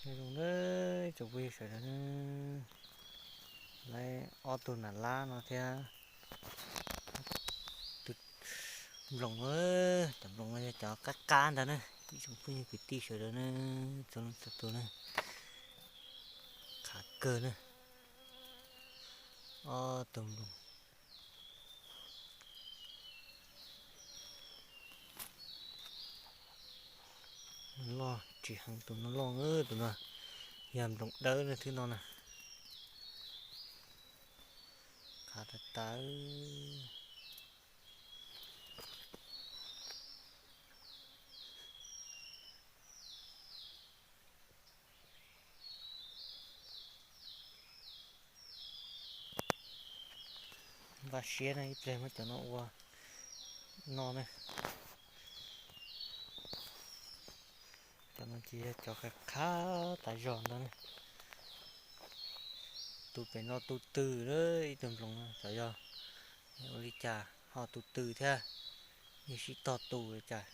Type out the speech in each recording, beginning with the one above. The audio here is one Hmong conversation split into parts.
Zoo na, tsoom phooj ywg sawv daws na, lawv ob tug nam lab no thiab tus nploos, cov nploos no yog cov qab qab ntag na, ib tsoom phooj ywg kwv tij sawv daws na, txhua leej txhua tus na, qhav kawg na, ob tug nploos. Loj tsis heev, tus no loj, tus no yog nploos dawb na, thwb no na, qhav tas tas. Npaj siab na, ib pliag muab cov no ua no na. Cov no ces yog cov qhav qhav tas zog ntawd na. Tus pem no tu tw na, ib tug nploos no xyov yog ua li cas ho tu tw thiab, yog sib tog tu li cas.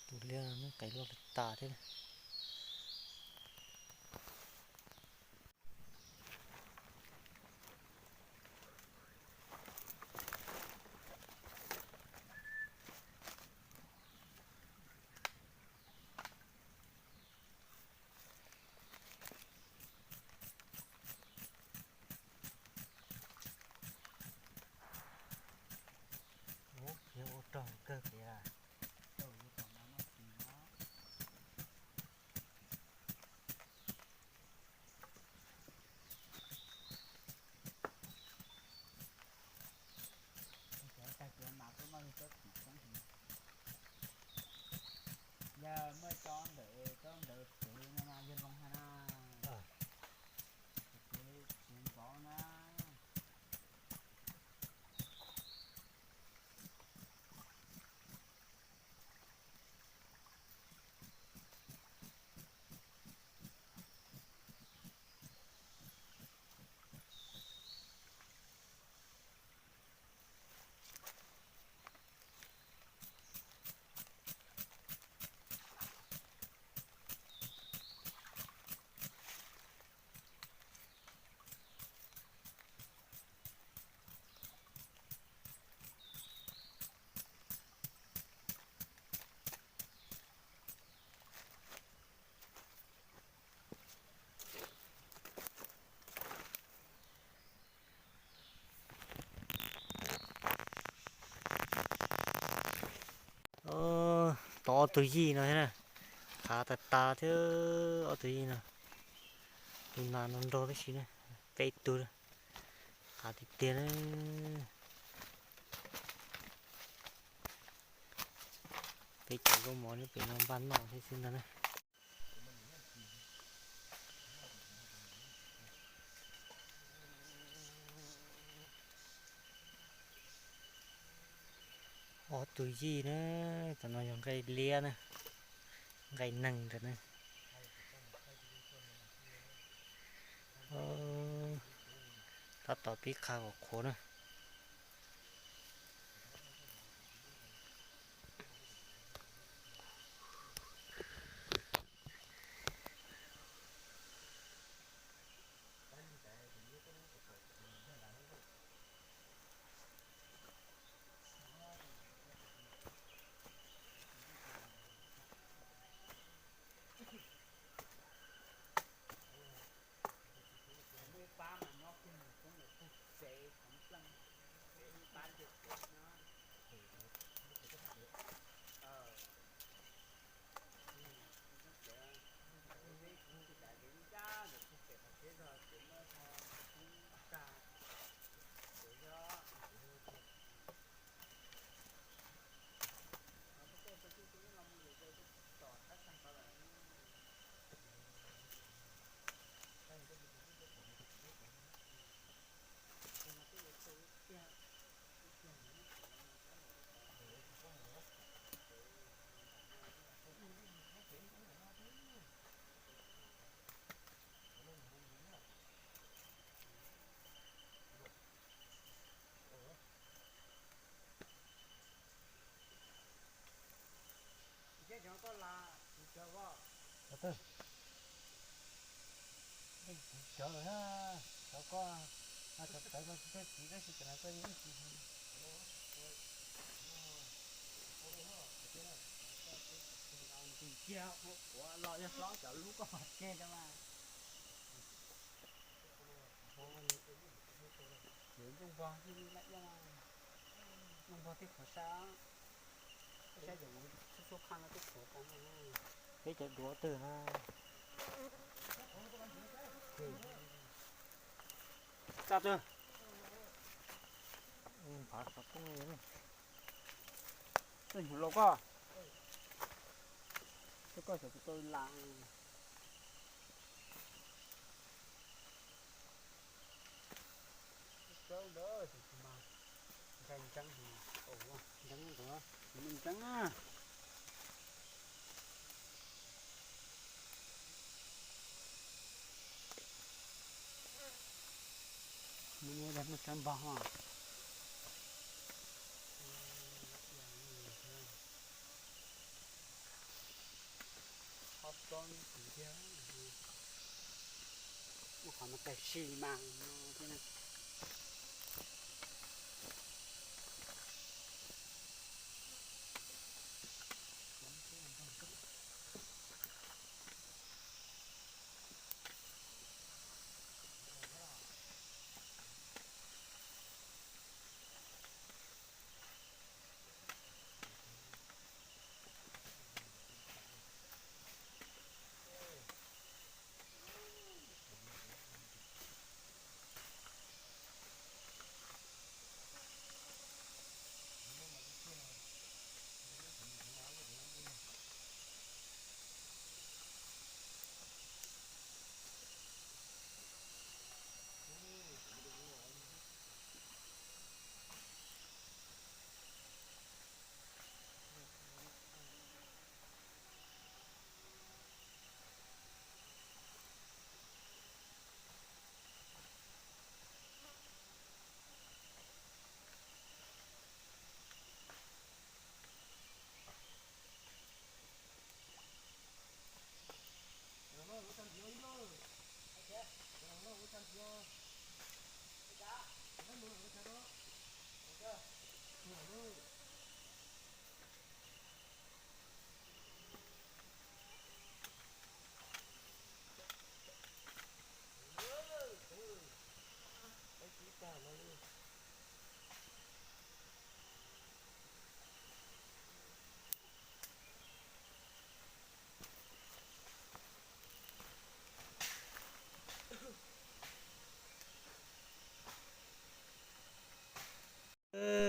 Tus liab no muab qev loj tas tas thiab. Ub, yog ua rog kawg tiag. Yog muaj tsob ntawm, tsob ntawd txwv no mas yog zoo hais na. Txwv txwv npov na. Tau ob tug yij no thiab na, qhav tas tas thiab ob tug yij no. Tus nas no nrog tab sis na, peb tug, qhav tiag tiag na. Peb cov zaub mov nyob pem no npaj noj thiab xwb ntag na. Ob tug yij na, cov no yog nqaij liab na, nqaij neeg ntawd na. Tab tom pib qhav kom qhuav na. Lub pab mas nyob kiag mus poob lawm puag tsev thaum pleej Xyov lawm, xyov koj, koj tawv koj tsis txawj txiv tab sis tam no koj yeej txiv. Ntws kiag ua los yog hlob cov lub koj pom tseg rau mas. Npog, npog tib qhov sab, sab yog xub xub qhaj no tib qhov tas no. Peb cov duav twg na. Tsa twg. Nphav xov tooj li. Txawj nyuam laus koj. Txawj koj xyov kuv tau lam. Ntseeb ntseeb, ntseeb ntseeb. Muaj sab npog os. Ob plaub ntxiv thiab. Muaj qhov no tag si mas no thiab.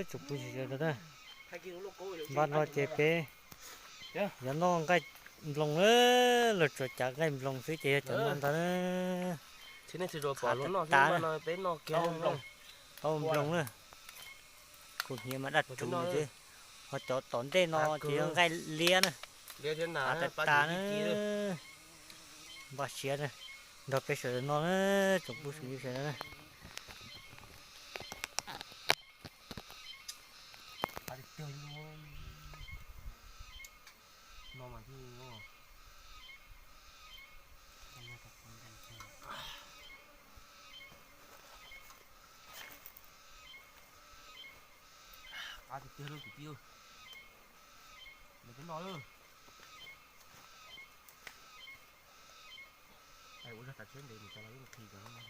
Tsoom phooj ywg sawv daws, npaj no ces peb yuav noj nqaij nploos na, los tsuas cav nqaij nploos xwb ces yog cov no ntag na. Qab tas tas na, taub nploos na, kuv hniav mas daj rhuv xwb. Ho cov tom ntej no ces yog nqaij liab na, qab tas tas na. Npaj siab na, nrog peb sawv daws noj na, tsoom phooj ywg sawv daws na. Qab tiag tiag lauj kwv tij, noj peb noj. Ua zog tas tsheb ntev mus tas los yeej qhis cov no.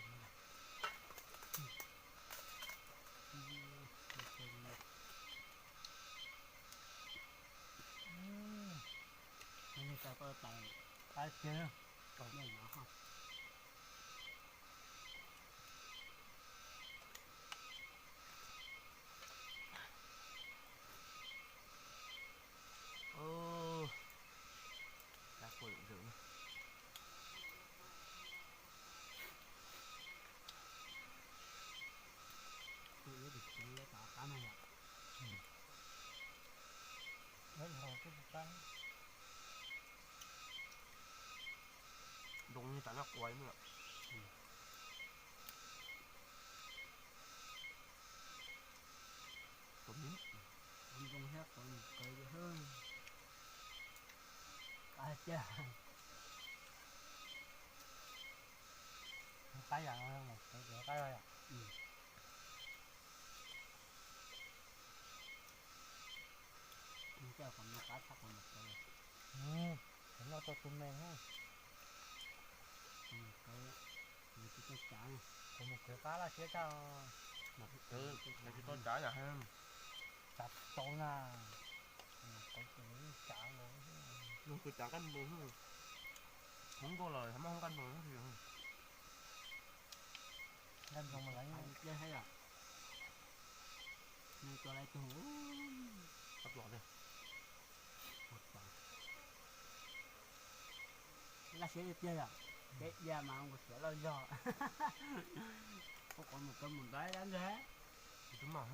Nploos tav no quav li. Nploos thiab quav nws kawg li. Qab tiag. Qab yam no, mus qab yam. Mus qab tshaj qhov mus qab. Qhov no rau tus me. Mus qab, mus qab, qhov mus qab laj siab tshaj. Mus qab, tsis tau tsav yam. Tsav tau na. Mus qab tus me tsav los. Zoo tus tsav nqaij npoo. Hoob nkauj los tsis muaj hoob nqaij npoo. Nqaij npoo mas lawv dlej thiab yom. Nws tua lawv tus, tab tom tiag. Laj siab tiag tiag yom. Peb dia mas ua siav loj zog. Ua qhov mus kawg mus ntawd dab ntag. Twb mos,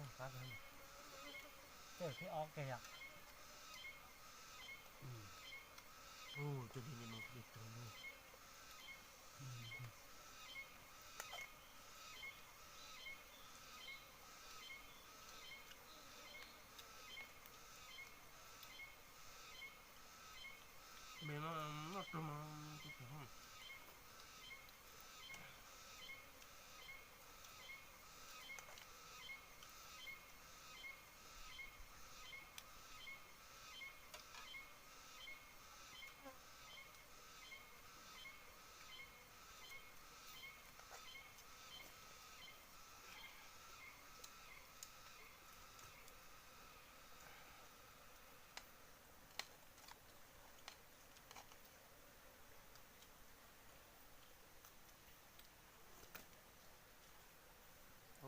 tej thib ob kiag yom. Tus li ni mus li tus. Me no noj rau mas kuv tsis hov.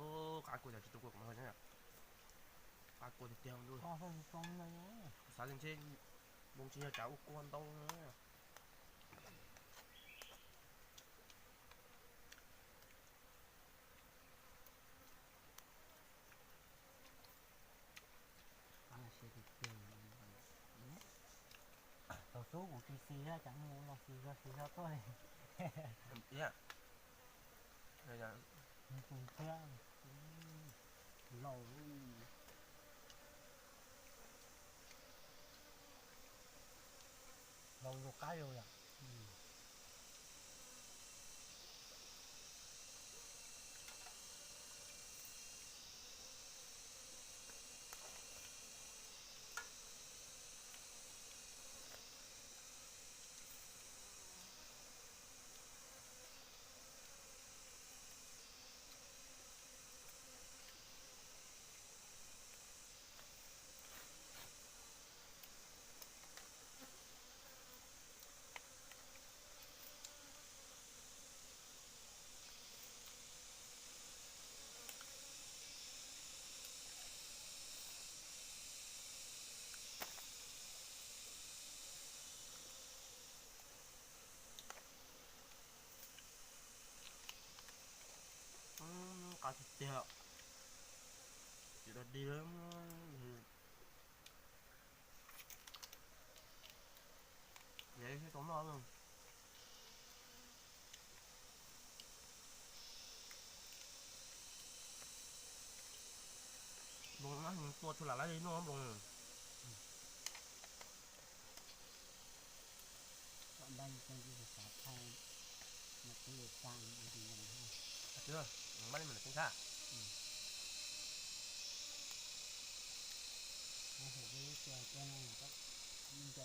Ub, qab kua cas tsis tu kua kom no, qab kua tiag tiag ntuj. Xav li ntshe npoo tsis yog tsav ua kua ntau na. Thaum xub kuv tsis xis thiab, cas mus los xis zog xis zog tuaj li. Ib, tus thiab, laus, laus zus qab yus yom. Qab tiag tiag. Ces dag dig, yog tsis tau noj. Nploos na, tua txhua lam lab li noj nploos. Tom ntej cov ntsis xav thaij mas twb yuav tag li nploos. Maj li mas tseeb tshaj. Hu peb ib txhia coj no, nce